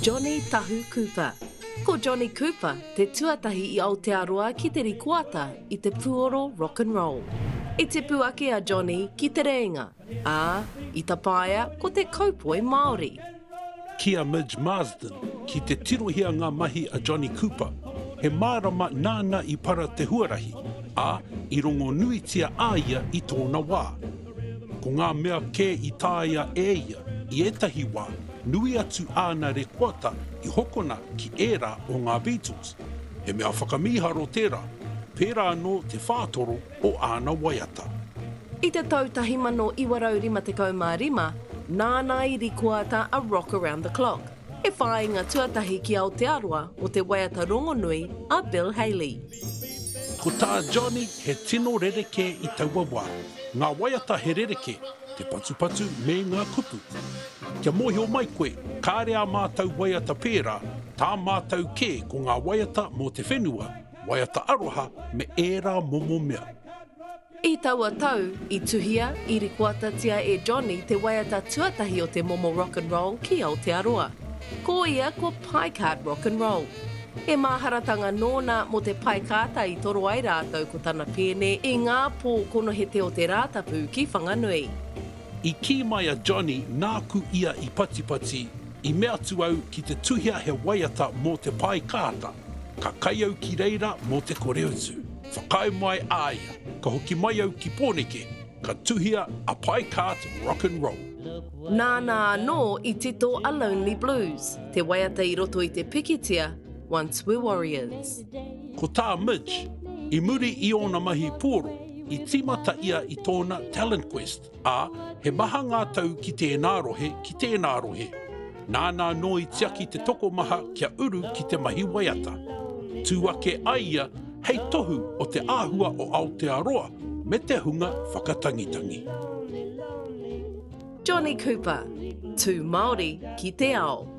Johnny Tahu Cooper. Ko Johnny Cooper te tuatahi i Aotearoa ki te rikoata i te puoro rock and roll. I tipu ake a Johnny ki Te Rēinga, ā, i tapaia ko te kaupoi Māori. Ki a Midge Marsden, ki te tirohia ngā mahi a Johnny Cooper, he mārama nāna i para te huarahi, ā, i rongonuitia a ia i tōna wā. Ko ngā mea kē i taea e ia, i ētahi wā, nui atu āna rekoata i hokona ki ērā o ngā Beatles. He mea whakamīharo tērā, pērā anō te whātoro o āna waiata. I te tau 1955, nāna i rikoata a Rock Around the Clock, he whāinga tuatahi ki Aotearoa o te waiata rongonui a Bill Haley. Ko tā Johnny he tino rerekē i taua wā. Ngā waiata he rerekē, te patupatu me ngā kupu. Kia mōhio mai koe, kāre ā mātou waiata pērā, tā mātou kē ko ngā waiata mō te whenua, waiata aroha me ērā momo mea. I taua tau, i tuhia, i rikoatatia e Johnny te waiata tuatahi o te momo rock and roll ki Aotearoa. Ko ia ko Pie Cart Rock and Roll. He māharatanga nōna mō te pae kāta i toro ai rātou ko tana pēne i ngā pō konohete o te Rātapu ki Whanganui. I kī mai a Johnny nāku ia i patipati, i mea atu au ki te tuhia he waiata mō te pae kāta. Ka kai au ki reira mō te kore utu. Whakaae mai a ia, ka hoki mai au ki Pōneke, ka tuhia a Pie Cart Rock and Roll. Nāna anō i tito a Lonely Blues, te waiata i roto i te pikitia Once Were Warriors. Ko tā Midge, i muri i ōna mahi puoro, i tīmata ia i tōna Talent Quest. ā, he maha ngā tau ki tēnā rohe, ki tēnā rohe. Nāna anō i tiaki te tokomaha kia uru ki te mahi waiata. Tū ake ai ia hei tohu o te āhua o Aotearoa me te hunga whakatangitangi. Johnny Cooper, Tū Māori ki te ao.